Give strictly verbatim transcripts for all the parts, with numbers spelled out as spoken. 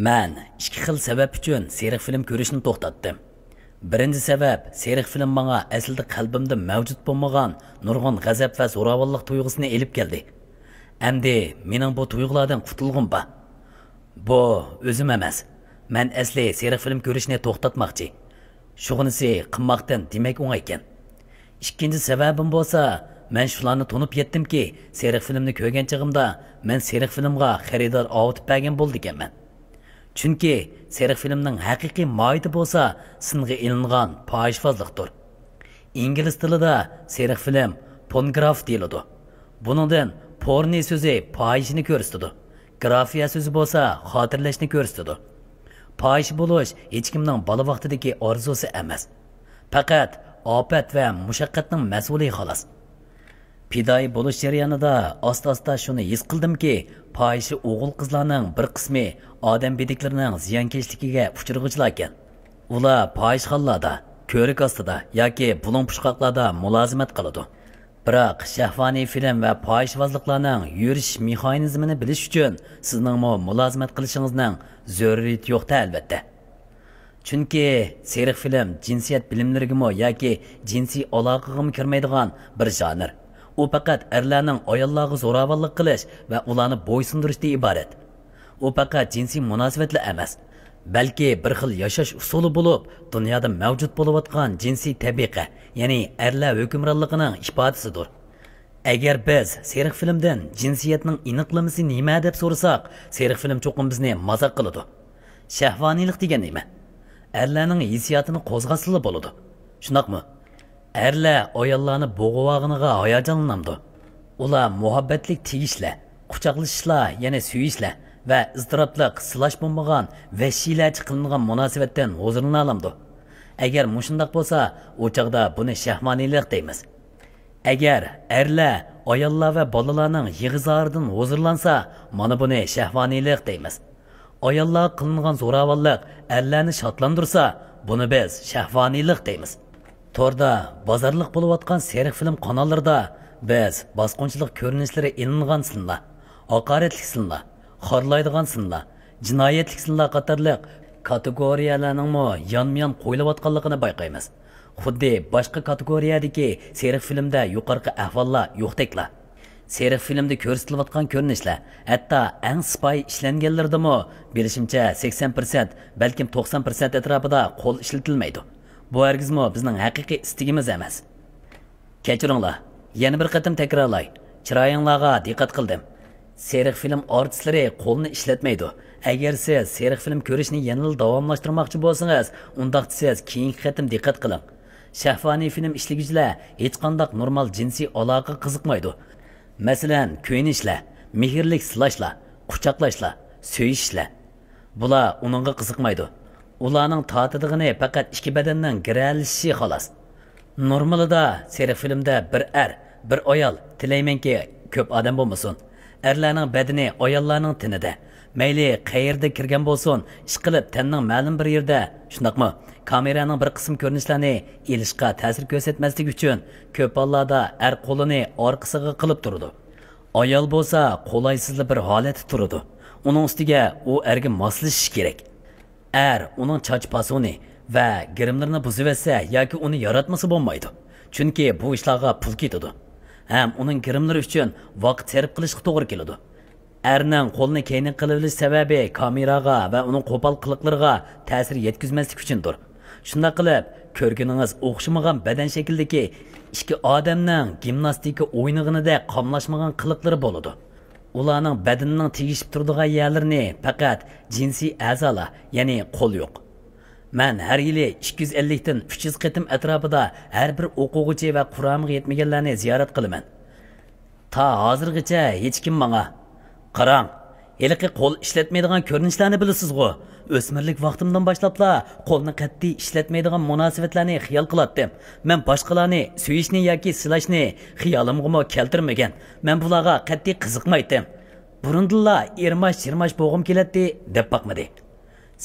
مەن ئىككى خىل سەۋەب ئۈچۈن سېرىق فىلىم كۆرۈشنى توختاتتىم. بىرىنچى سەۋەب، سېرىق فىلىم ماڭا ئەسلىدە قەلبىمدە مەۋجۇت بولمىغان نۇرغۇن غەزەپ ۋە زوراۋانلىق تۇيغۇسىنى ئېلىپ كەلدى. ئەمدى مېنىڭ بۇ تۇيغۇلاردىن قۇتۇلغۇم بار. بۇ ئۆزۈم ئەمەس. مەن ئەسلى سېرىق فىلىم كۆرۈشنى توختاتماقچى. شۇغىنىسى قىلماقتىن دېمەك ئوڭايكەن. ئىككىنچى سەۋەبىم بولسا، مەن شۇلارنى تونۇپ يەتتىمكى، سېرىق فىلىمنى كۆرگەن چېغىمدا مەن سېرىق فىلىمغا خېرىدار ئاۋۇتۇپ بەرگەن بولىدىكەنمەن. چۈنكى سېرىق فىلىمنىڭ ھەقىقىي ماھىيىتى بولسا سىنغا ئېلىنغان پاھىشۋازلىقتۇر. ئىنگلىز تىلىدا سېرىق فىلىم پورنوگراف دېيىلىدۇ. بۇنىڭدىن پورنى سۆزى پاھىشىنى كۆرسىتىدۇ. گرافىيە سۆزى بولسا خاتىرىلەشنى كۆرسىتىدۇ. پاھىشە بولۇش ھېچكىمنىڭ بالا ۋاقتىدىكى ئارزۇسى ئەمەس. پەقەت ئاپەت ۋە مۇشەققەتنىڭ مەسئۇلى خالاس. پىدائىي بولۇش جەريانىدا ئاستا-ئاستا شۇنى ھېس قىلدىمكى، پاھىشە ئوغۇل-قىزلارنىڭ بىر قىسمى ئادەم بېدىكلىرىنىڭ زىيانكەشلىكىگە ئۇچرىغۇچىلاركەن. ئۇلار پاھىشخانىلاردا، كۆۋرۈك ئاستىدا ياكى بۇلۇڭ-پۇچقاقلاردا مۇلازىمەت قىلىدۇ. بىراق شەھۋانىي فىلىم ۋە پاھىشۋازلىقلارنىڭ يۈرۈش مېخانىزمىنى بىلىش ئۈچۈن سىزنىڭمۇ مۇلازىمەت قىلىشىڭىزنىڭ زۆرۈرىيىتى يوقتا، ئەلۋەتتە. چۈنكى سېرىق فىلىم جىنسىيەت بىلىملىرىگىمۇ ياكى جىنسىي ئالاقىغىمۇ كىرمەيدىغان بىر ژانىر. ئۇ پەقەت ئەرلەرنىڭ ئاياللارغا زوراۋانلىق قىلىش ۋە ئۇلارنى بويسۇندۇرۇشتىن ئىبارەت. ئۇ پەقەت جىنسىي مۇناسىۋەتلا ئەمەس، بەلكى بىر خىل ياشاش ئۇسۇلى بولۇپ، دۇنيادا مەۋجۇت بولۇۋاتقان جىنسىي تەبىقە، يەنى ئەرلەر ھۆكۈمرانلىقىنىڭ ئىپادىسىدۇر. ئەگەر بىز سېرىق فىلىمدىن جىنسىيەتنىڭ ئېنىقلىمىسى نېمە دەپ سورىساق، سېرىق فىلىم چوقۇم بىزنى مازاق قىلىدۇ. شەھۋانىيلىق دېگەن نېمە؟ ئەرلەرنىڭ ھېسسىياتىنى قوزغاتسىلا بولىدۇ. شۇنداقمۇ؟ ئەرلەر ئاياللارنى بوغۇۋالغىنىغا ھاياجانلىنامدۇ؟ ئۇلار مۇھەببەتلىك تېگىشلەر، قۇچاقلىشىشلار، يەنى سۆيۈشلەر ۋە ئىزتىراپلىق سىلاش بولمىغان ۋەھشىيلەرچە قىلىنغان مۇناسىۋەتتىن ھۇزۇرلىنالامدۇ؟ ئەگەر مۇشۇنداق بولسا، ئۇ چاغدا بۇنى شەھۋانىيلىق دەيمىز. ئەگەر ئەرلەر ئاياللار ۋە بالىلارنىڭ يىغا-زارىدىن ھۇزۇرلانسا، مانا بۇنى شەھۋانىيلىق دەيمىز. ئاياللارغا قىلىنغان زوراۋانلىق ئەرلەرنى شادلاندۇرسا، بۇنى بىز شەھۋانىيلىق دەيمىز. توردا بازارلىق بولۇۋاتقان سېرىق فىلىم قاناللىرىدا بىز باسقۇنچىلىق كۆرۈنۈشلىرى ئېلىنغان سىنلار، ھاقارەتلىك سىنلار، خارلايدىغان سىنلار، جىنايەتلىك سىنلار قاتارلىق كاتېگورىيەلەرنىڭمۇ يانمۇيان قويۇلۇۋاتقانلىقىنى بايقايمىز. خۇددى باشقا كاتېگورىيەدىكى سېرىق فىلىمدە يۇقىرىقى ئەھۋاللار يوقتەكلا. سېرىق فىلىمدە كۆرسىتىلىۋاتقان كۆرۈنۈشلەر، ھەتتا ئەڭ سىپايى ئىشلەنگەنلىرىدىمۇ، بىلىشىمچە، سەكسەن پىرسەنت، بەلكىم توقسان پىرسەنت ئەتراپىدا قول ئىشلىتىلمەيدۇ. بۇ ھەرگىزمۇ بىزنىڭ ھەقىقىي ئىستىكىمىز ئەمەس. كەچۈرۈڭلار، يەنە بىر قېتىم تەكرارلاي، چىرايىڭلارغا دىققەت قىلدىم. سېرىق فىلىم ئارتىسلىرى قولنى ئىشلەتمەيدۇ. ئەگەر سىز سېرىق فىلىم كۆرۈشنى يەنىلا داۋاملاشتۇرماقچى بولسىڭىز، ئۇنداقتا سىز كېيىنكى قېتىم دىققەت قىلىڭ. شەھۋانىي فىلىم ئىشلىگۈچىلەر ھېچقانداق نورمال جىنسىي ئالاقىگە قىزىقمايدۇ. مەسىلەن، كۆيۈنۈشلەر، مېھىرلىك سىلاشلار، قۇچاقلاشلار، سۆيۈشۈشلەر. بۇلار ئۇنىڭغا قىزىقمايدۇ. ئۇلارنىڭ تارتىدىغىنى پەقەت ئىككى بەدەننىڭ گىرەلىشىشى خالاس. نورمىلىدا سېرىق فىلىمدە بىر ئەر، بىر ئايال، تىلەيمەنكى، كۆپ ئادەم بولمىسۇن. ئەرلەرنىڭ بەدىنى ئاياللارنىڭ تېنىدە. مەيلى قەيەردە كىرگەن بولسۇن، ئىشقىلىپ تەننىڭ مەلۇم بىر يېرىدە، شۇنداقمۇ؟ كامېرانىڭ بىر قىسىم كۆرۈنۈشلەرنى ئېلىشقا تەسىر كۆرسەتمەسلىك ئۈچۈن، كۆپ ھاللاردا ئەر قولىنى ئارقىسىغا قىلىپ تۇرىدۇ. ئايال بولسا قولايسىزلا بىر ھالەتتە تۇرىدۇ. ئۇنىڭ ئۈستىگە ئۇ ئەرگە ماسلىشىشى كېرەك. ئەر ئۇنىڭ چاچ پاسونى ۋە گىرىملىرىنى بۇزۇۋەتسە ياكى ئۇنى ياراتمىسا بولمايدۇ. چۈنكى بۇ ئىشلارغا پۇل كېتىدۇ. ھەم ئۇنىڭ گىرىملىرى ئۈچۈن ۋاقىت سەرپ قىلىشقا توغرا كېلىدۇ. ئەرنىڭ قولىنى كەينىگە قىلىۋېلىش سەۋەبى كامېراغا ۋە ئۇنىڭ قوپال قىلىقلىرىغا تەسىر يەتكۈزمەسلىك ئۈچۈندۇر. شۇنداق قىلىپ، كۆرگىنىڭىز ئوخشىمىغان بەدەن شەكلىدىكى ئىككى ئادەمنىڭ گىمناستىكا ئوينىغىنىدەك قاملاشمىغان قىلىقلىرى بولىدۇ. ئۇلارنىڭ بەدىنىنىڭ تېگىشىپ تۇرىدىغان يەرلىرىنى پەقەت جىنسىي ئەزالار، يەنى قول يۇيۇق. مەن ھەر يىلى ئىككى يۈز ئەللىكتىن ئۈچ يۈز قېتىم ئەتراپىدا ھەر بىر ئوقۇغۇچى ۋە قۇرامىغا يەتمىگەنلەرنى زىيارەت قىلىمەن. تا ھازىرغىچە ھېچكىم ماڭا، «قاراڭ، ھېلىقى قول ئىشلەتمەيدىغان كۆرۈنۈشلەرنى بىلىسىزغۇ؟ ئۆسمۈرلۈك ۋاقتىمدىن باشلاپلا قولنى قەتئىي ئىشلەتمەيدىغان مۇناسىۋەتلەرنى خىيال قىلاتتىم. مەن باشقىلارنى سۆيۈشنى ياكى سىلاشنى خىيالىمغىمۇ كەلتۈرمىگەن. مەن بۇلارغا قەتئىي قىزىقمايتتىم. بۇرۇندىنلا ئىرماش-چىرماش بولغۇم كېلەتتى» دەپ باقمىدى.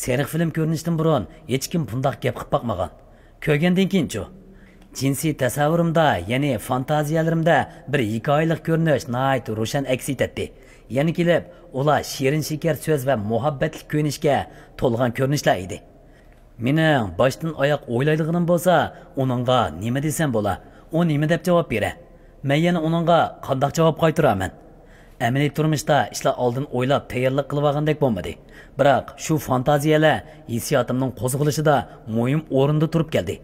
سېرىق فىلىم كۆرۈنۈشتىن بۇرۇن ھېچكىم بۇنداق گەپ قىلىپ باقمىغان. كۆرگەندىن كېيىنچۇ؟ جىنسىي تەسەۋۋۇرۇمدا، يەنى فانتازىيەلىرىمدە بىر ھېكايىلىك كۆرۈنۈش ناھايىتى روشەن ئەكس ئېتەتتى. يەنە كېلىپ، ئۇلار شېرىن شېكەر سۆز ۋە مۇھەببەتلىك كۆرۈنۈشكە تولغان كۆرۈنۈشلەر ئىدى. مېنىڭ باشتىن ئاياق ئويلايدىغىنىم بولسا، ئۇنىڭغا نېمە دېسەم بولا؟ ئۇ نېمە دەپ جاۋاب بېرە؟ مەن يەنە ئۇنىڭغا قانداق جاۋاب قايتۇرارمەن؟ ئەمەلىي تۇرمۇشتا ئىشلار ئالدىن ئويلاپ تەييارلىق قىلىۋالغاندەك بولمىدى. بىراق شۇ فانتازىيەلەر ھېسسىياتىمنىڭ قوزغىلىشىدا مۇھىم ئورۇندا تۇرۇپ كەلدى.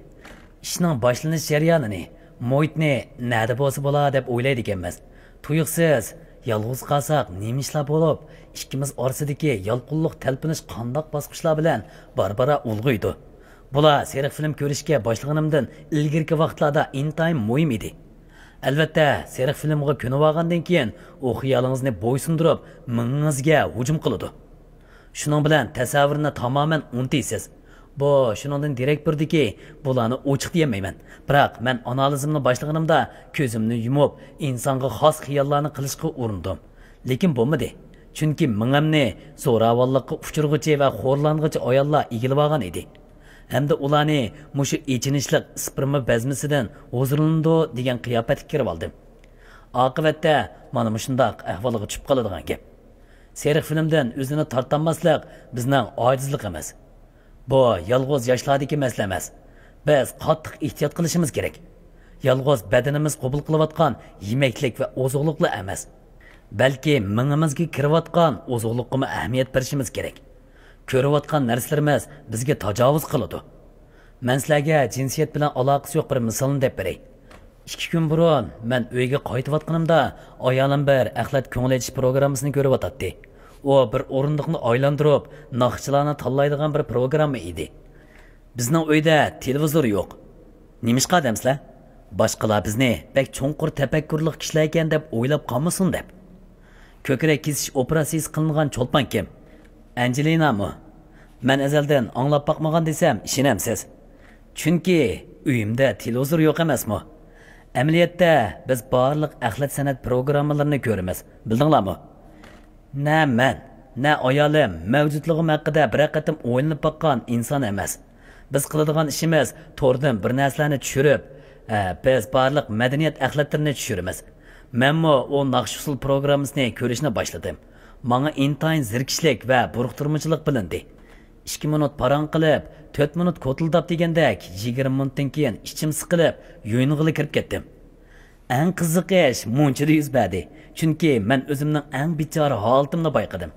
ئىشنىڭ باشلىنىش جەريانىنى، مۇھىتنى نەدە بولسا بولا دەپ ئويلايدىكەنمىز. تۇيۇقسىز يالغۇز قالساق نېمە ئىشلار بولۇپ، ئىككىمىز ئارىسىدىكى يالقۇنلۇق تەلپۈنۈش قانداق باسقۇچلار بىلەن بارا-بارا ئۇلغىيدۇ؟ بۇلار سېرىق فىلىم كۆرۈشكە باشلىغىنىمدىن ئىلگىرىكى ۋاقىتلاردا ئىنتايىن مۇھىم ئىدى. ئەلۋەتتە، سېرىق فىلىمغا كۆنۈۋالغاندىن كېيىن ئۇ خىيالىڭىزنى بويسۇندۇرۇپ، مېڭىڭىزگە ھۇجۇم قىلىدۇ. شۇنىڭ بىلەن تەسەۋۋۇرنى تامامەن ئۇنتۇيسىز. بۇ شۇنىڭدىن دېرەك بېرىدۇكى، بۇلارنى ئوچۇق دېيەلمەيمەن. بىراق مەن ئانالىزىمنى باشلىغىنىمدا كۆزۈمنى يۇمۇپ، ئىنسانغا خاس خىياللارنى قىلىشقا ئۇرۇندۇم. لېكىن بولمىدى. چۈنكى مېڭەمنى زوراۋانلىققا ئۇچرىغۇچى ۋە خورلانغۇچى ئاياللار ئىگىلىۋالغان ئىدى. ھەمدە ئۇلارنى مۇشۇ ئېچىنىشلىق ئىسپېرما بەزمىسىدىن ھۇزۇرلىنىدۇ دېگەن قىياپەتكە كىرىۋالدىم. ئاقىۋەتتە مانا مۇشۇنداق ئەھۋالغا چۈشۈپ قالىدىغان گەپ. سېرىق فىلىمدىن ئۆزىنى تارتالماسلىق بىزنىڭ ئاجىزلىقىمىز. بۇ يالغۇز ياشلاردىكى مەسىلە ئەمەس. بىز قاتتىق ئېھتىيات قىلىشىمىز كېرەك. يالغۇز بەدىنىمىز قوبۇل قىلىۋاتقان يېمەكلىك ۋە ئوزۇقلۇقلا ئەمەس، بەلكى مېڭىمىزگە كىرىۋاتقان ئوزۇقلۇققىمۇ ئەھمىيەت بېرىشىمىز كېرەك. كۆرۈۋاتقان نەرسىلىرىمىز بىزگە تاجاۋۇز قىلىدۇ. مەن سىلەرگە جىنسىيەت بىلەن ئالاقىسى يوق بىر مىسالنى دەپ بېرەي. ئىككى كۈن بۇرۇن مەن ئۆيگە قايتىۋاتقىنىمدا، ئايالىم بىر ئەخلەت كۆڭۈل ئېچىش پروگراممىسىنى كۆرۈۋاتاتتى. ئۇ بىر ئورۇندۇقنى ئايلاندۇرۇپ، ناخشىچىلارنى تاللايدىغان بىر پروگرامما ئىدى. بىزنىڭ ئۆيدە تېلېۋىزور يوق. نېمىشقا دەمسىلەر؟ باشقىلار بىزنى بەك چوڭقۇر تەپەككۇرلۇق كىشىلەركەن دەپ ئويلاپ قالمىسۇن دەپ. كۆكرەك كېسىش ئوپېراتسىيىسى قىلىنغان چولپان كىم؟ ئەنجېلىنامۇ؟ مەن ئەزەلدىن ئاڭلاپ باقمىغان دېسەم ئىشىنەمسىز؟ چۈنكى ئۆيۈمدە تېلېۋىزور يوق ئەمەسمۇ؟ ئەمەلىيەتتە بىز بارلىق ئەخلەت سەنئەت پروگراممىلىرىنى كۆرىمىز، بىلدىڭلارمۇ؟ نە مەن، نە ئايالىم مەۋجۇتلۇقۇم ھەققىدە بىرەر قېتىم ئويلىنىپ باققان ئىنسان ئەمەس. بىز قىلىدىغان ئىشىمىز توردىن بىر نەرسىلەرنى چۈشۈرۈپ، ھە، بىز بارلىق مەدەنىيەت ئەخلەتلىرىنى چۈشۈرىمىز. مەنمۇ ئۇ ناخشا-ئۇسسۇل پروگراممىسىنى كۆرۈشنى باشلىدىم. ماڭا ئىنتايىن زېرىكىشلىك ۋە بۇرۇقتۇرمىچىلىق بىلىندى. ئىككى مىنۇت پاراڭ قىلىپ، تۆت مىنۇت كوتۇلداپ دېگەندەك، يىگىرمە مىنۇتتىن كېيىن ئىچىم سىقىلىپ، يۇيۇنغىلى كىرىپ كەتتىم. ئەڭ قىزىقى ئىش مۇنچىدا يۈز بەردى، چۈنكى مەن ئۆزۈمنىڭ ئەڭ بىچارە ھالىتىمنى بايقىدىم.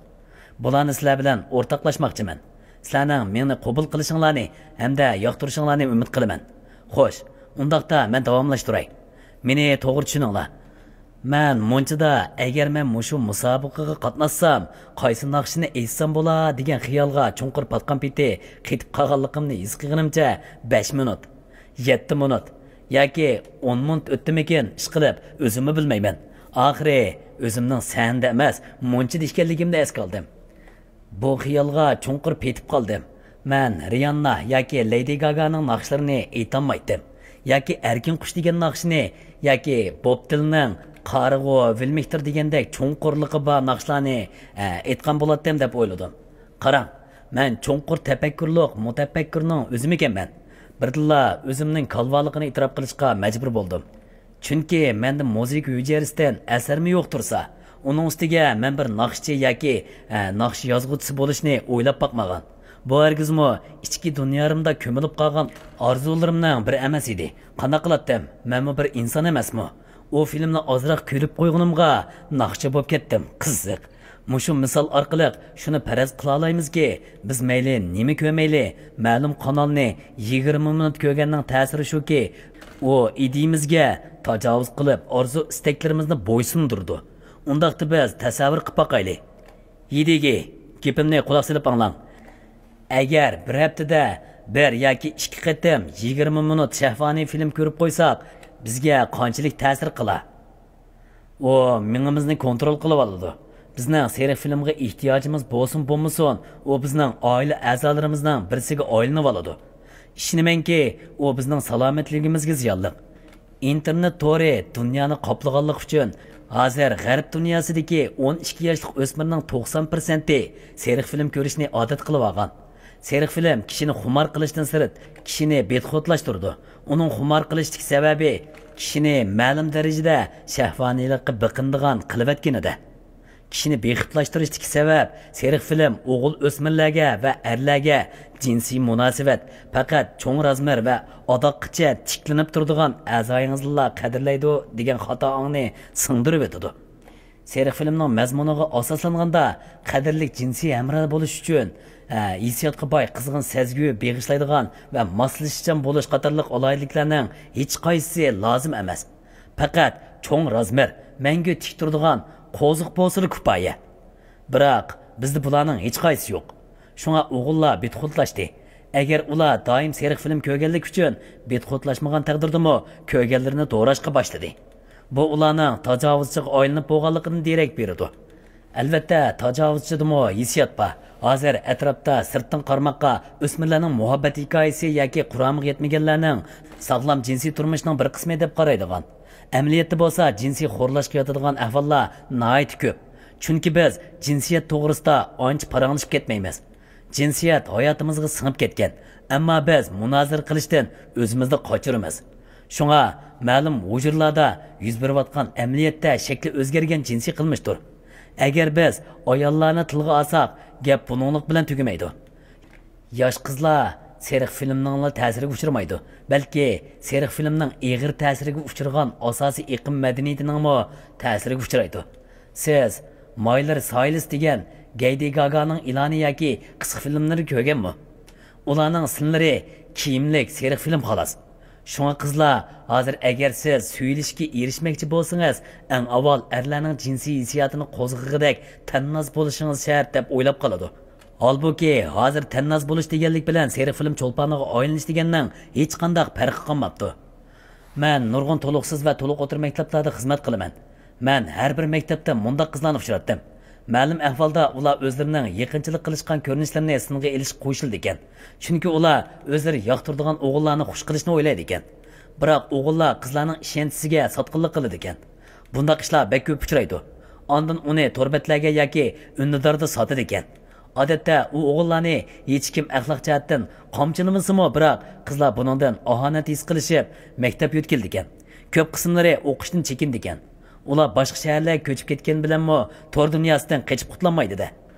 بۇلارنى سىلەر بىلەن ئورتاقلاشماقچىمەن. سىلەرنىڭ مېنى قوبۇل قىلىشىڭلارنى ھەمدە ياقتۇرۇشۇڭلارنى ئۈمىد قىلىمەن. خوش، ئۇنداقتا مەن داۋاملاشتۇراي. مېنى توغرا چۈشىنىڭلار. مەن مۇنچىدا، ئەگەر مەن مۇشۇ مۇسابىقىگە قاتناشسام، قايسى ناخشىنى ئېيتسام بولا دېگەن خىيالغا چوڭقۇر پاتقان پېتى قېتىپ قالغانلىقىمنى ھېس قىلغىنىمچە بەش مىنۇت، يەتتە مىنۇت ياكى ئون مىنۇت ئۆتتىمىكىن، ئىشقىلىپ ئۆزۈممۇ بىلمەيمەن. ئاخىرى ئۆزۈمنىڭ سەھنىدە ئەمەس، مۇنچىدا ئىكەنلىكىمنى ئەسكە ئالدىم. بۇ خىيالغا چوڭقۇر پېتىپ قالدىم. مەن رىياننا ياكى لەيدى گاگانىڭ ناخشىلىرىنى ئېيتالمايتتىم. ياكى ئەركىن قۇش دېگەن ناخشىنى، ياكى بوب دىلنىڭ قارىغۇ ۋىلمىكتىر دېگەندەك چوڭقۇرلۇقى بار ناخشىلارنى، ئە، ئېيتقان بولاتتىم دەپ ئويلىدىم. قاراڭ، مەن چوڭقۇر تەپەككۇرلۇق مۇتەپەككۇرنىڭ ئۆزىمىكەنمەن. بىردىنلا ئۆزۈمنىڭ كالۋالىقىنى ئېتىراپ قىلىشقا مەجبۇر بولدۇم. چۈنكى مەندە مۇزىكا ھۈجەيرىسىدىن ئەسەرمۇ يوق تۇرسا، ئۇنىڭ ئۈستىگە مەن بىر ناخشىچى ياكى، ئە، ناخشا يازغۇچىسى بولۇشنى ئويلاپ باقمىغان. بۇ ھەرگىزمۇ ئىچكى دۇنيالىرىمدا كۆمۈلۈپ قالغان ئارزۇلىرىمنىڭ بىرى ئەمەس ئىدى. قانداق قىلاتتىم؟ مەنمۇ بىر ئىنسان ئەمەسمۇ؟ ئۇ فىلىمنى ئازراق كۆرۈپ قويغىنىمغا ناخشا بولۇپ كەتتىم. قىزىق. مۇشۇ مىسال ئارقىلىق شۇنى پەرەز قىلالايمىزكى، بىز مەيلى نېمە كۆرمەيلى، مەلۇم قانالنى يىگىرمە مىنۇت كۆرگەننىڭ تەسىرى شۇكى، ئۇ ئىدىيىمىزگە تاجاۋۇز قىلىپ، ئارزۇ-ئىستەكلىرىمىزنى بويسۇندۇرىدۇ. ئۇنداقتا بىز تەسەۋۋۇر قىلىپ باقايلى. يىدىگى، گېپىمنى قۇلاق سېلىپ ئاڭلاڭ. ئەگەر بىر ھەپتىدە بىر ياكى ئىككى قېتىم يىگىرمە مىنۇت شەھۋانىي فىلىم كۆرۈپ قويساق، بىزگە قانچىلىك تەسىر قىلار؟ ئۇ مېڭىمىزنى كونترول قىلىۋالىدۇ. بىزنىڭ سېرىق فىلىمغا ئېھتىياجىمىز بولسۇن بولمىسۇن، ئۇ بىزنىڭ ئائىلە ئەزالىرىمىزنىڭ بىرسىگە ئايلىنىۋالىدۇ. ئىشىنىمەنكى، ئۇ بىزنىڭ سالامەتلىكىمىزگە زىيانلىق. ئىنتېرنېت تورى دۇنيانى قاپلىغانلىقى ئۈچۈن، ھازىر غەرب دۇنياسىدىكى ئون ئىككى ياشلىق ئۆسمۈرنىڭ توقسان پىرسەنتى سېرىق فىلىم كۆرۈشنى ئادەت قىلىۋالغان. سېرىق فىلىم كىشىنى خۇمار قىلىشتىن سىرت، كىشىنى بىدخوتلاشتۇرىدۇ. ئۇنىڭ خۇمار قىلىشتىكى سەۋەبى كىشىنى مەلۇم دەرىجىدە شەھۋانىيلىققا بېقىنىدىغان قىلىۋەتكىنىدە. كىشىنى بىخۇدلاشتۇرۇشتىكى سەۋەب، سېرىق فىلىم ئوغۇل ئۆسمۈرلەرگە ۋە ئەرلەرگە جىنسىي مۇناسىۋەت پەقەت چوڭ رازمېر ۋە ئاداققىچە تىكلىنىپ تۇرىدىغان ئەزايىڭىزنىلا قەدىرلەيدۇ دېگەن خاتا ئاڭنى سىڭدۈرۈۋېتىدۇ. سېرىق فىلىمنىڭ مەزمۇنىغا ئاساسلانغاندا، قەدىرلىك جىنسىي ھەمراھ بولۇش ئۈچۈن، ئە، ھېسسىياتقا باي، قىزغىن سەزگۈ بېغىشلايدىغان ۋە ماسلىشىشچان بولۇش قاتارلىق ئالاھىدىلىكلەرنىڭ ھېچقايسىسى لازىم ئەمەس. پەقەت چوڭ رازمېر، مەڭگۈ تىك تۇرىدىغان قوزۇق بولسىلا كۇپايە. بىراق، بىزدە بۇلارنىڭ ھېچقايسىسى يوق. شۇڭا ئوغۇللار بىدخوتلاشتى. ئەگەر ئۇلار دائىم سېرىق فىلىم كۆرگەنلىكى ئۈچۈن بىدخوتلاشمىغان تەقدىردىمۇ، كۆرگەنلىرىنى دوراشقا باشلىدى. بۇ ئۇلارنىڭ تاجاۋۇزچىغا ئايلىنىپ بولغانلىقىدىن دېرەك بېرىدۇ. ئەلۋەتتە، تاجاۋۇزچىدىمۇ ھېسسىيات بار. ھازىر ئەتراپتا سىرتتىن قارىماققا ئۆسمۈرلەرنىڭ مۇھەببەت ھېكايىسى ياكى قۇرامىغا يەتمىگەنلەرنىڭ ساغلام جىنسىي تۇرمۇشنىڭ بىر قىسمى دەپ قارايدىغان، ئەمەلىيەتتە بولسا جىنسىي خورلاشقا ياتىدىغان ئەھۋاللار ناھايىتى كۆپ. چۈنكى بىز جىنسىيەت توغرىسىدا ئانچە پاراڭلىشىپ كەتمەيمىز. جىنسىيەت ھاياتىمىزغا سىڭىپ كەتكەن، ئەمما بىز مۇنازىرە قىلىشتىن ئۆزىمىزنى قاچۇرىمىز. شۇڭا مەلۇم ھۇجرىلاردا يۈز بېرىۋاتقان ئەمەلىيەتتە شەكلى ئۆزگەرگەن جىنسىي قىلمىشتۇر. ئەگەر بىز ئاياللارنى تىلغا ئالساق، گەپ بۇنىڭلىق بىلەن تۈگىمەيدۇ. ياش قىزلار سېرىق فىلىمنىڭلا تەسىرىگە ئۇچرىمايدۇ، بەلكى سېرىق فىلىمنىڭ ئېغىر تەسىرىگە ئۇچرىغان ئاساسىي ئېقىم مەدەنىيىتىنىڭمۇ تەسىرىگە ئۇچرايدۇ. سىز مايلېر سايلىس دېگەن گەيدى گاگانىڭ ئېلانى ياكى قىسقا فىلىملىرى كۆرگەنمۇ؟ ئۇلارنىڭ سىنلىرى كىيىملىك سېرىق فىلىم خالاس. شۇڭا قىزلار، ھازىر ئەگەر سىز سۆيۈلۈشكە ئېرىشمەكچى بولسىڭىز، ئەڭ ئاۋۋال ئەرلەرنىڭ جىنسىي ھېسسىياتىنى قوزغىغۇدەك تەنناز بولۇشىڭىز شەرت دەپ ئويلاپ قالىدۇ. ھالبۇكى، ھازىر تەنناز بولۇش دېگەنلىك بىلەن سېرىق فىلىم چولپانىغا ئايلىنىش دېگەننىڭ ھېچقانداق پەرقى قالماپتۇ. مەن نۇرغۇن تولۇقسىز ۋە تولۇق ئوتتۇرا مەكتەپلەردە خىزمەت قىلىمەن. مەن ھەر بىر مەكتەپتە مۇنداق قىزلارنى ئۇچراتتىم. مەلۇم ئەھۋالدا ئۇلار ئۆزلىرىنىڭ يېقىنچىلىق قىلىشقان كۆرۈنۈشلىرىنى سىنغا ئېلىشقا قوشۇلىدىكەن. چۈنكى ئۇلار ئۆزلىرى ياقتۇرىدىغان ئوغۇللارنى خۇش قىلىشنى ئويلايدىكەن. بىراق ئوغۇللار قىزلارنىڭ ئىشەنچىسىگە ساتقىنلىق قىلىدىكەن. بۇنداق ئىشلار بەك كۆپ ئۇچرايدۇ. ئاندىن ئۇنى تور بەتلەرگە ياكى ئۈندىداردا ساتىدىكەن. ئادەتتە ئۇ ئوغۇللارنى ھېچكىم ئەخلاق جەھەتتىن قامچىلىمىسىمۇ، بىراق قىزلار بۇنىڭدىن ئاھانەت ھېس قىلىشىپ، مەكتەپ يۆتكىلىدىكەن. كۆپ قىسىملىرى ئوقۇشتىن چېكىنىدىكەن. ئۇلار باشقا شەھەرلەرگە كۆچۈپ كەتكەن بىلەنمۇ تور دۇنياسىدىن قېچىپ قۇتۇلالمايدۇ-دە.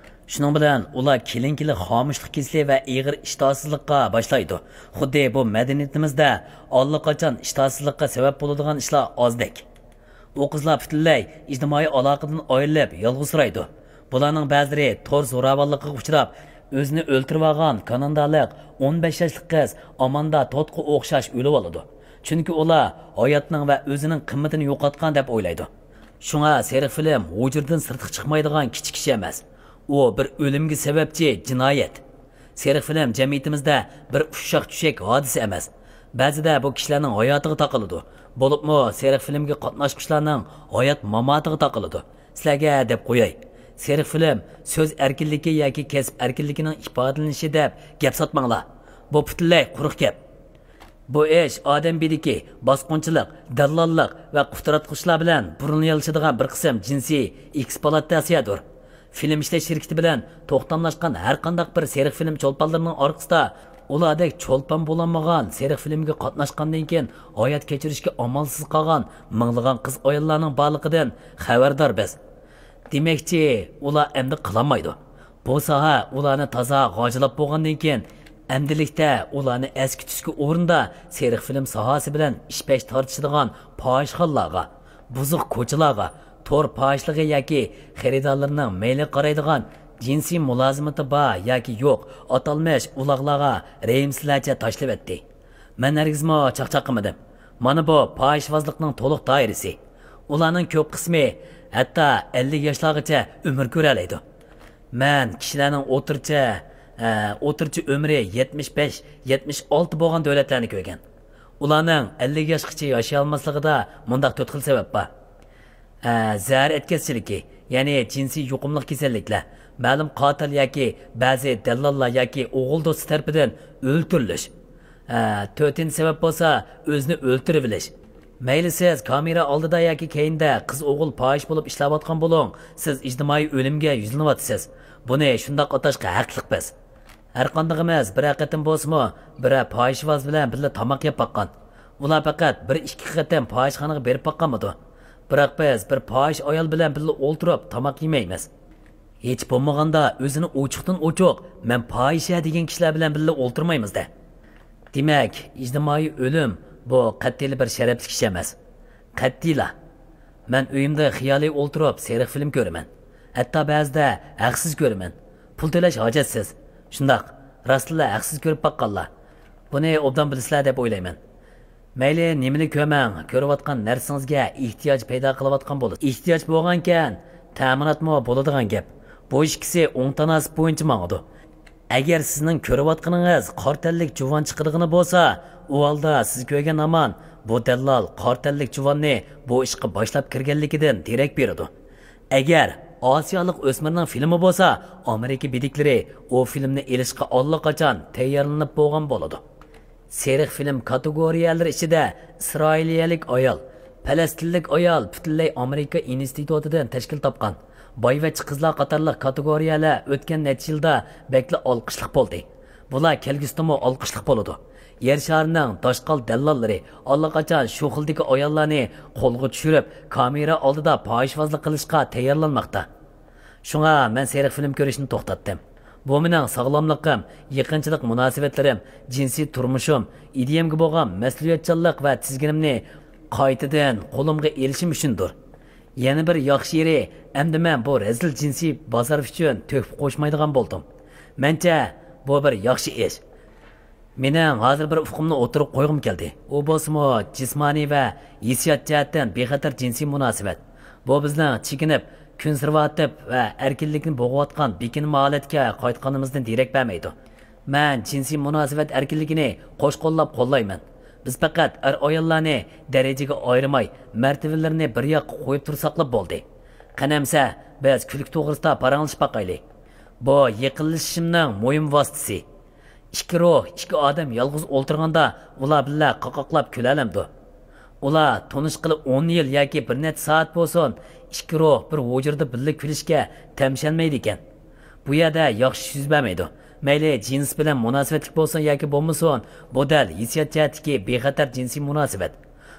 شۇنىڭ بىلەن ئۇلار كېلىن-كېلىن خامۇشلۇق كېسىلى ۋە ئېغىر ئىشتىھاسىزلىققا باشلايدۇ. خۇددى بۇ مەدەنىيىتىمىزدە ئاللىقاچان ئىشتىھاسىزلىققا سەۋەب بولىدىغان ئىشلار ئازدەك. ئۇ قىزلار پۈتۈنلەي ئىجتىمائىي ئالاقىدىن ئايرىلىپ، يالغۇزسىرايدۇ. بۇلارنىڭ بەزىلىرى تور زوراۋانلىقىغا ئۇچراپ، ئۆزىنى ئۆلتۈرۈۋالغان كانادالىق ئون بەش ياشلىق قىز ئاماندا تودقا ئوخشاش ئۆلۈۋالىدۇ. چۈنكى ئۇلار ھاياتنىڭ ۋە ئۆزىنىڭ قىممىتىنى يوقاتقان دەپ ئويلايدۇ. شۇڭا سېرىق فىلىم ھۇجرىدىن سىرتقا چىقمايدىغان كىچىك كىشى ئەمەس. ئۇ بىر ئۆلۈمگە سەۋەبچى جىنايەت. سېرىق فىلىم جەمئىيىتىمىزدە بىر ئۇششاق-چۈشەك ھادىسە ئەمەس. بەزىدە بۇ كىشىلەرنىڭ ھاياتىغا تاقىلىدۇ. بولۇپمۇ سېرىق فىلىمگە قاتناشقۇچىلارنىڭ ھايات-ماماتىغا تاقىلىدۇ. سىلەرگە دەپ قوياي، سېرىق فىلىم سۆز ئەركىنلىكى ياكى كەسىپ ئەركىنلىكىنىڭ ئىپادىلىنىشى دەپ گەپ ساتماڭلار. بۇ پۈتۈنلەي قۇرۇق گەپ. بۇ ئىش ئادەم بېدىكى، باسقۇنچىلىق، دەللاللىق ۋە قۇتراتقۇچىلار بىلەن بۇرۇنلىيالىشىدىغان بىر قىسىم جىنسىي ئېكسپلۇئاتاتسىيەدۇر. فىلىم ئىشلەش شىركىتى بىلەن توختاملاشقان ھەر قانداق بىر سېرىق فىلىم چولپانلىرىنىڭ ئارقىسىدا ئۇلاردەك چولپان بولالمىغان، سېرىق فىلىمگە قاتناشقاندىن كېيىن ھايات كەچۈرۈشكە ئامالسىز قالغان مىڭلىغان قىز-ئاياللارنىڭ بارلىقىدىن خەۋەردار بىز. دېمەكچى، ئۇلار ئەمدى قىلالمايدۇ. بۇ ساھە ئۇلارنى تازا غاجىلاپ بولغاندىن كېيىن، ئەمدىلىكتە ئۇلارنى ئەسكى-تۈسكى ئورنىدا سېرىق فىلىم ساھەسى بىلەن ئىش-پەش تارتىشىدىغان پاھىشخانىلارغا، بۇزۇق كوچىلارغا، تور پاھىشلىقى ياكى خېرىدارلىرىنىڭ مەيلىگە قارايدىغان، جىنسىي مۇلازىمىتى بار ياكى يوق ئاتالمىش ئۇلاغلارغا رەھىمسىزلەرچە تاشلىۋەتتى. مەن ھەرگىزمۇ چاقچاق قىلمىدىم. مانا بۇ پاھىشۋازلىقنىڭ تولۇق دائىرىسى. ئۇلارنىڭ كۆپ قىسمى ھەتتا ئەللىك ياشلارغىچە ئۆمۈر كۆرەلەيدۇ. مەن كىشىلەرنىڭ ئوتتۇرىچە، ئە، ئوتتۇرىچە ئۆمرى يەتمىش بەش، يەتمىش ئالتە بولغان دۆلەتلەرنى كۆرگەن. ئۇلارنىڭ ئەللىك ياشقىچە ياشىيالماسلىقىدا مۇنداق تۆت خىل سەۋەب بار. ئە، زەھەر ئەتكەسچىلىكى، يەنى جىنسىي يۇقۇملۇق كېسەللىكلەر، مەلۇم قاتىل ياكى بەزى دەللاللار ياكى ئوغۇل دوستى تەرىپىدىن ئۆلتۈرۈلۈش. ئە، تۆتىنچى سەۋەب بولسا ئۆزىنى ئۆلتۈرۈۋېلىش. مەيلى سىز كامېرا ئالدىدا ياكى كەينىدە قىز-ئوغۇل پاھىش بولۇپ ئىشلەۋاتقان بولۇڭ، سىز ئىجتىمائىي ئۆلۈمگە يۈزلىنىۋاتىسىز. بۇنى شۇنداق ئاتاشقا ھەقلىق بىز. ھەرقاندىقىمىز بىرەر قېتىم بولسىمۇ بىرەر پاھىشىۋاز بىلەن بىللە تاماق يەپ باققان. ئۇلار پەقەت بىر ئىككى قېتىم پاھىشخانىغا بېرىپ باققانمىدۇ؟ بىراق بىز بىر پاھىش ئايال بىلەن بىللە ئولتۇرۇپ تاماق يېمەيمىز. ھېچ بولمىغاندا ئۆزىنى ئوچۇقتىن ئوچۇق مەن پاھىشە دېگەن كىشىلەر بىلەن بىللە ئولتۇرمايمىز-دە. دېمەك، ئىجتىمائىي ئۆلۈم بۇ قەتئىيلا بىر شەرەپلىك ئىش ئەمەس. قەتئىيلا. مەن ئۆيۈمدە خىيالىي ئولتۇرۇپ سېرىق فىلىم كۆرىمەن. ھەتتا بەزىدە ھەقسىز كۆرىمەن. پۇل تۆلەش ھاجەتسىز. شۇنداق، راستلا ھەقسىز كۆرۈپ باققانلار بۇنى ئوبدان بىلىسىلەر دەپ ئويلايمەن. مەيلى نېمىنى كۆرمەڭ، كۆرۈۋاتقان نەرسىڭىزگە ئېھتىياج پەيدا قىلىۋاتقان بولىسىز. ئېھتىياج بولغانكەن، تەمىناتمۇ بولىدىغان گەپ. بۇ ئىككىسى ئوڭ تاناسىپ بويىچە ماڭىدۇ. ئەگەر سىزنىڭ كۆرۈۋاتقىنىڭىز قارا تەنلىك جۇۋان چىقىدىغىنى بولسا، ئۇ ھالدا سىز كۆرگەن ھامان بۇ دەللال قارا تەنلىك جۇۋاننى بۇ ئىشقا باشلاپ كىرگەنلىكىدىن دېرەك بېرىدۇ. ئەگەر ئاسىيالىق ئۆسمۈرنىڭ فىلىمى بولسا، ئامېرىكا بېدىكلىرى ئۇ فىلىمنى ئېلىشقا ئاللىقاچان تەييارلىنىپ بولغان بولىدۇ. سېرىق فىلىم كاتېگورىيەلىرى ئىچىدە ئىسرائىلىيەلىك ئايال، پەلەستىنلىك ئايال پۈتۈنلەي ئامېرىكا ئىنستىتۇتىدىن تەشكىل تاپقان بايۋەچچە قىزلار قاتارلىق كاتېگورىيەلەر ئۆتكەن نەچچە يىلدا بەكلا ئالقىشلىق بولدى. بۇلار كەلگۈسىدىمۇ ئالقىشلىق بولىدۇ. يەر شارىنىڭ داشقال دەللاللىرى ئاللىقاچان شۇ خىلدىكى ئاياللارنى قولغا چۈشۈرۈپ، كامېرا ئالدىدا پاھىشۋازلىق قىلىشقا تەييارلانماقتا. شۇڭا مەن سېرىق فىلىم كۆرۈشنى توختاتتىم. بۇ مېنىڭ ساغلاملىقىم، يېقىنچىلىق مۇناسىۋەتلىرىم، جىنسىي تۇرمۇشۇم، ئىدىيەمگە بولغان مەسئۇلىيەتچانلىق ۋە تىزگىنىمنى قايتىدىن قولۇمغا ئېلىشىم ئۈچۈندۇر. يەنە بىر ياخشى يېرى، ئەمدى مەن بۇ رەزىل جىنسىي بازار ئۈچۈن تۆھپە قوشمايدىغان بولدۇم. مەنچە، بۇ بىر ياخشى ئىش. مېنىڭ ھازىر بىر ئۇقۇمنى ئوتتۇرىغا قويغۇم كەلدى. ئۇ بولسىمۇ جىسمانىي ۋە ھېسسىيات جەھەتتىن بىخەتەر جىنسىي مۇناسىۋەت. بۇ بىزنىڭ چېكىنىپ، كونسېرۋاتىپ ۋە ئەركىنلىكنى بوغۇۋاتقان بېكىنمە ھالەتكە قايتقىنىمىزدىن دېرەك بەرمەيدۇ. مەن جىنسىي مۇناسىۋەت ئەركىنلىكىنى قوش قوللاپ قوللايمەن. بىز پەقەت ئەر-ئاياللارنى دەرىجىگە ئايرىماي، مەرتىۋىلىرىنى بىر ياققا قويۇپ تۇرساقلا بولدى. قېنى ئەمسە، بىز كۈلكە توغرىسىدا پاراڭلىشىپ باقايلى. بۇ يېقىنلىشىشىمنىڭ مۇھىم ۋاسىتىسى. ئىككى روھ، ئىككى ئادەم يالغۇز ئولتۇرغاندا ئۇلار بىللە قاقاقلاپ كۈلەلەمدۇ؟ ئۇلار تونۇشقىلى ئون يىل ياكى بىر نەچچە سائەت بولسۇن، ئىككى روھ بىر ھۇجرىدا بىللە كۈلۈشكە تەمشەلمەيدىكەن. بۇ يەردە ياخشى ئىش يۈز بەرمەيدۇ. مەيلى جىنس بىلەن مۇناسىۋەتلىك بولسۇن ياكى بولمىسۇن، بۇ دەل ھېسسىيات جەھەتتىكى بىخەتەر جىنسىي مۇناسىۋەت.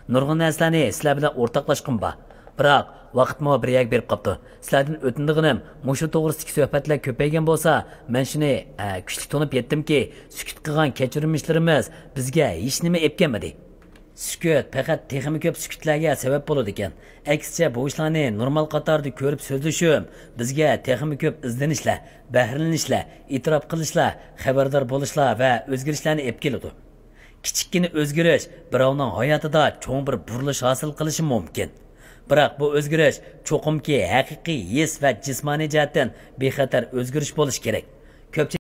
نۇرغۇن نەرسىلەرنى سىلەر بىلەن ئورتاقلاشقۇم بار. بىراق، ۋاقىتمۇ بىر يەرگە بېرىپ قاپتۇ. سىلەردىن ئۆتۈنىدىغىنىم، مۇشۇ توغرىسىدىكى سۆھبەتلەر كۆپەيگەن بولسا، مەن شۇنى، ئە، كۈچلۈك تونۇپ يەتتىمكى، سۈكۈت قىلغان كەچۈرمىشلىرىمىز بىزگە ھېچنېمە ئېلىپ كەلمىدى. سۈكۈت پەقەت تېخىمۇ كۆپ سۈكۈتلەرگە سەۋەب بولىدىكەن. ئەكسىچە، بۇ ئىشلارنى نورمال قاتاردا كۆرۈپ سۆزلىشىم بىزگە تېخىمۇ كۆپ ئىزدىنىشلەر، بەھرىلىنىشلەر، ئېتىراپ قىلىشلار، خەۋەردار بولۇشلار ۋە ئۆزگىرىشلەرنى ئېلىپ كېلىدۇ. كىچىككىنە ئۆزگىرىش بىراۋنىڭ ھاياتىدا چوڭ بىر بۇرۇلۇش ھاسىل قىلىشى مۇمكىن. بىراق بۇ ئۆزگىرىش چوقۇمكى ھەقىقىي ھېس ۋە جىسمانىي جەھەتتىن بىخەتەر ئۆزگىرىش بولۇشى كېرەك.